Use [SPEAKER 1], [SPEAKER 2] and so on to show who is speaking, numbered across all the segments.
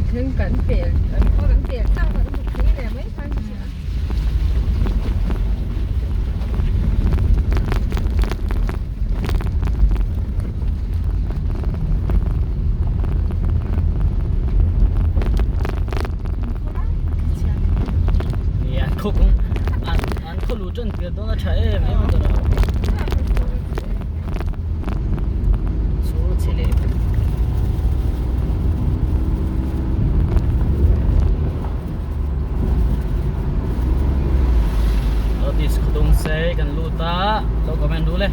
[SPEAKER 1] Kan thleng kan pel kan aw kan pel tlang kan buk thleng leh mai khan ka hria.
[SPEAKER 2] Ni an khaw kawng an an khaw luh tan pian dawn a tha em em a tawrh a. Chu chhe leh vek. Notice khawdung sei kan lut a lo comment duh le.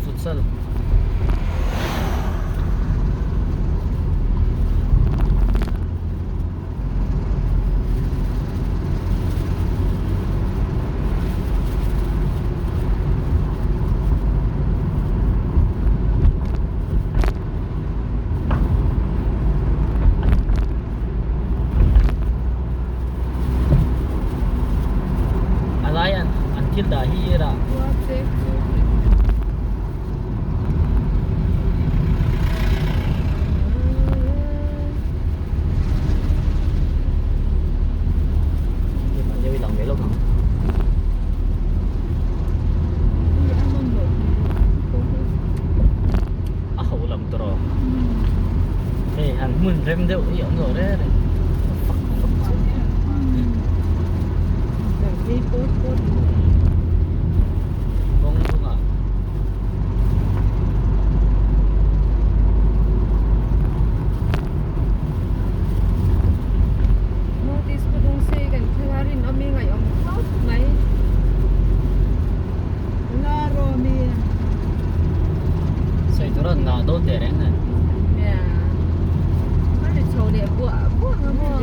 [SPEAKER 2] Futsal. A lai an an thil dah hi ira. A ho lam tawh hei han hmun rem deuh hi a awm lo reng reng fak fak chu. Kawng chungah
[SPEAKER 1] Notice pawh dawng se kan thleng a rinawm i ngaihawm khawp mai.
[SPEAKER 2] Sawi tur a ngah dawn teh reng nen.
[SPEAKER 1] Nia. A ri chho leh buah buah ang maw.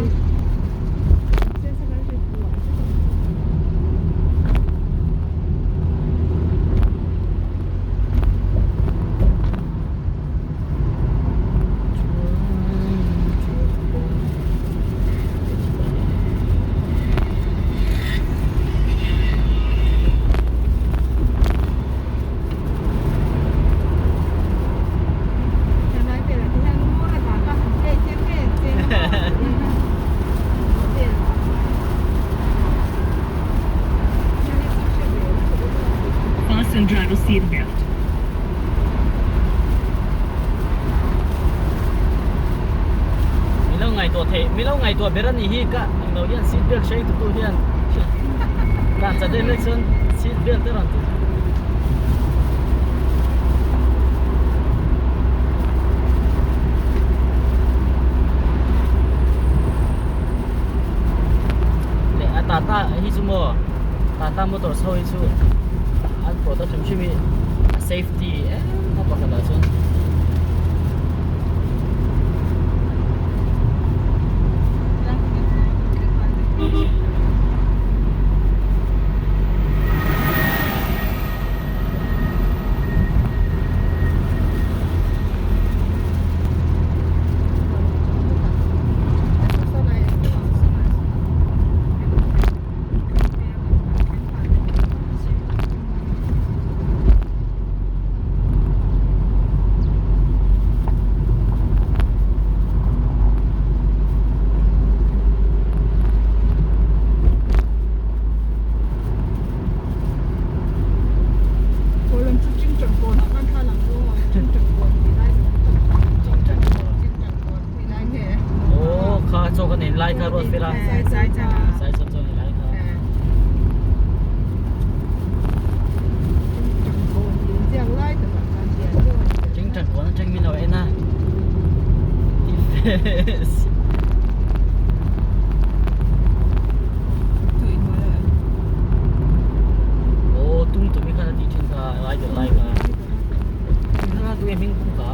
[SPEAKER 3] Fasten driver seat belt.
[SPEAKER 2] Min lo ngaihtuah theih, min lo ngaihtuah ber a nih hi ka ang lo hian seat belt hreng tutu hian tlan chat em em chuan seat belt te rawn ti. Leh a Tata hi chu maw Tata Motors ho hi chu an product hrim hrim hi a safety em a pakhat ah chuan. Aw kha chaw kan en lai kha ruat fela sai chaw chaw en lai kha. Ching chang kawn atang min lo en a. Defense. Aw tum tumi khan a tih thin kha lai deuh lai kha. Kha tu hming pum kha.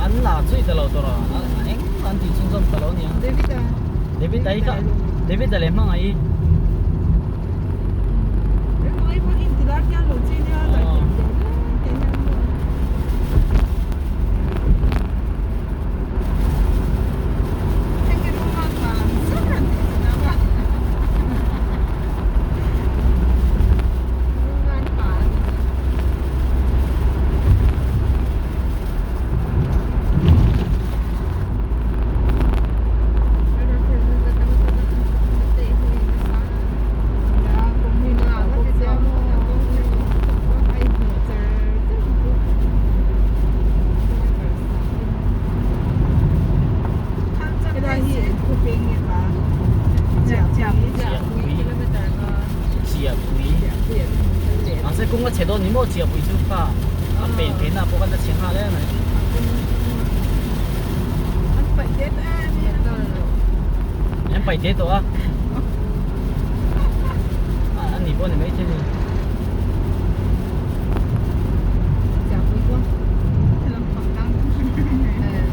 [SPEAKER 2] An la chui ta lo tawh a eng an tih chhunzawm ta lo nia.
[SPEAKER 1] David a.
[SPEAKER 2] David a hi kha David a leh hmangaih hi. Chiahpui mahse kawng a chhe dawn ni maw Chiahpui chu kha a pen phei na pawh khan a chhe nghal em mai. An paih te tawh a a ni pawh a ni maithei a ni.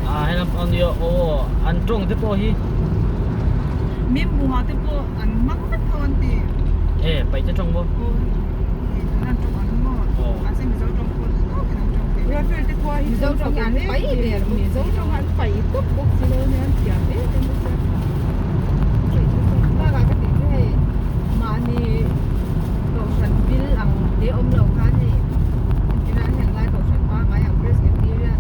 [SPEAKER 2] A helam pang nia aw an tawng te pawh hi.
[SPEAKER 4] Mimbuha te pawh an hmang vek tho an ti.
[SPEAKER 2] E paih te tawng maw?
[SPEAKER 4] Aw an tawng an maw? Mahse Mizo tawng pawh duh tawkin an tawng thei.
[SPEAKER 1] Rafael te khua hi Mizo tawng an pai der Mizo tawng an pai tawp bawk si lo nia an thiam em em bawk sia. Bakah ka tih chu hei mahni kohhran bil ang te awm lo khan hei entirah heng lai kohhran pangngai ang Presbyterian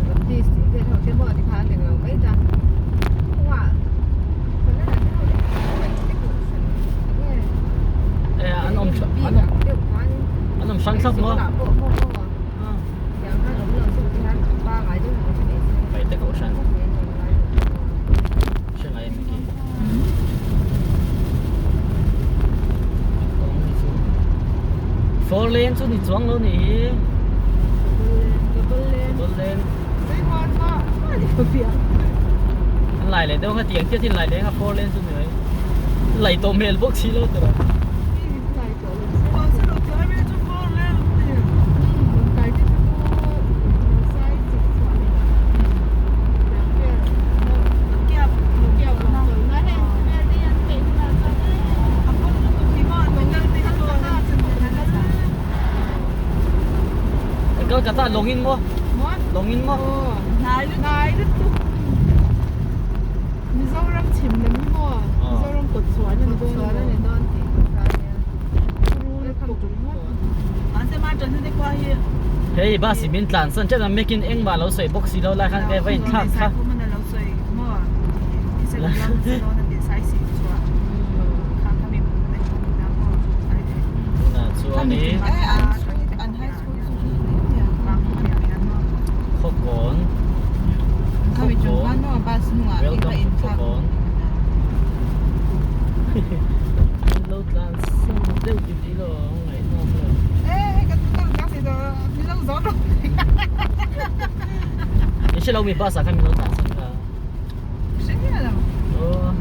[SPEAKER 1] Baptist tih vel ho te maw tikhan an englo mai ta kawngah
[SPEAKER 2] an awm an awm hrang thlap maw paihte kohhran hre ngai em ki four lane chu ni chuang lo ni hi double lane An lai leh deuh kha tiang chiah in lai leh kha four lane chu ni mai lai tawh hmel bawk si lo tawh Kolkata lawngin maw? Lawngin maw?
[SPEAKER 4] Hnai lutuk. Mizoram chhim lam hi maw? Mizoram kawt chhuah a ni dawn a ni dawn tih ka hria.
[SPEAKER 2] Hei bus in min tlan san tep a mekin engmah lo sawi bawk si lo lai khan va in thlak kha. Tunah chuanin Khawkawn Khawkawn Welcome to Khawkawn An lo tlan san deuh ti ti lo a ngaihnawm lo. I hre lo mi bus ah khan min lo tlan san kha. Aw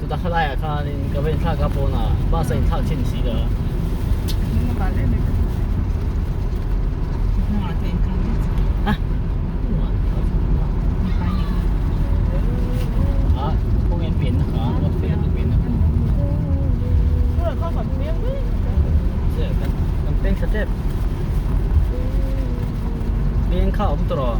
[SPEAKER 2] chutah kha laiah khanin ka va inthlak a pawnah bus a inthlak thin si lo a. Peng kha awm tawh rawh.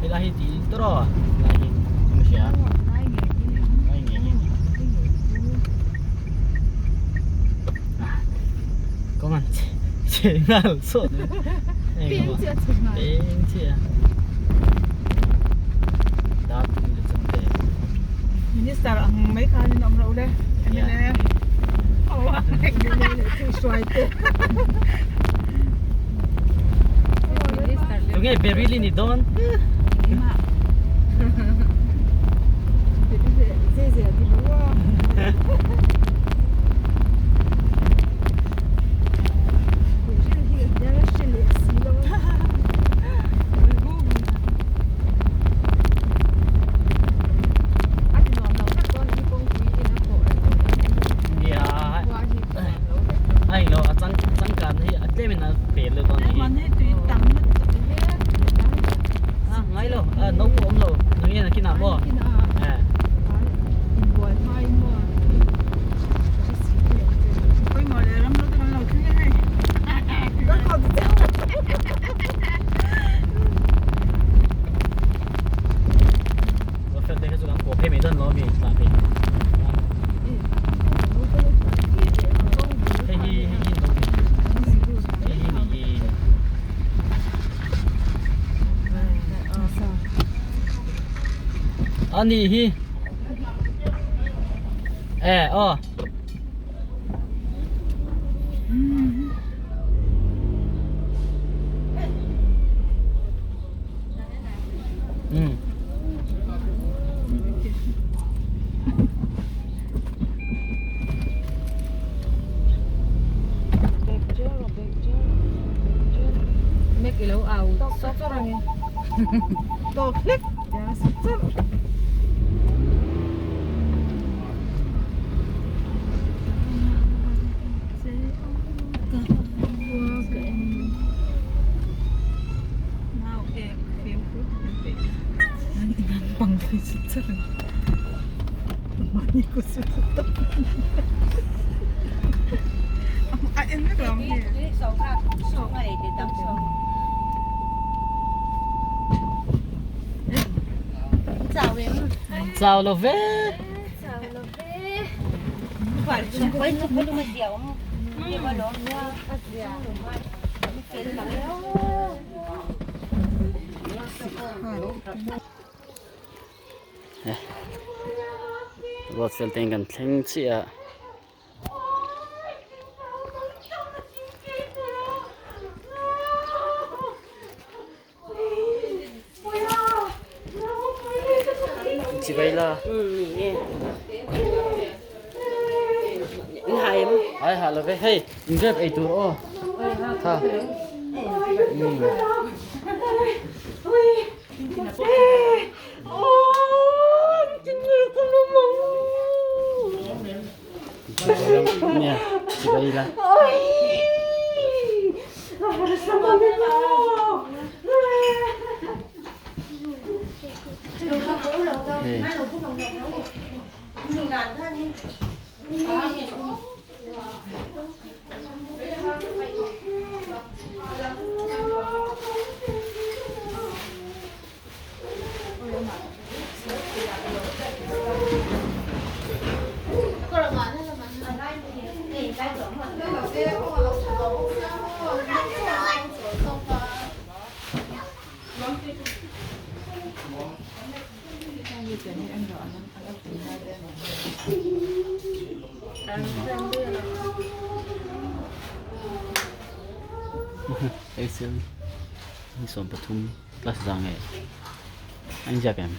[SPEAKER 2] Helai hi ti tawh rawh. Helai hi an hria. Ngai ngei hi. Kawng an chhe nghal sawt.
[SPEAKER 1] Peng chiah chhe nghal.
[SPEAKER 2] Peng chiah. Dat le chante.
[SPEAKER 4] Minister ang mai khan in awm lo le. MLA.
[SPEAKER 1] MLA leh thil hruai te.
[SPEAKER 2] Tunge Beryl ni dawn? A englo a chang changkan hi a tlem in a pel deuh dawn a ni a ngai lo a no pawh awm lo nang hian a kinah maw eh Fel te kha chu kan pawh phei mai dawn lo ami tlan phei hei hi hei hi no hei hi ni hi ani hi e aw.
[SPEAKER 1] hlek ilo au sawt chawrh ange.
[SPEAKER 4] Tawk hlek tia sawt chawrh.
[SPEAKER 2] Chau lo ve. Ruat fel ten kan thleng chiah a. Chibai la. Ai ha lo ve hei in rep ei tur aw. Tha. Nia chibai la. Hei. Excel ni 13 class zang nge an ziak em?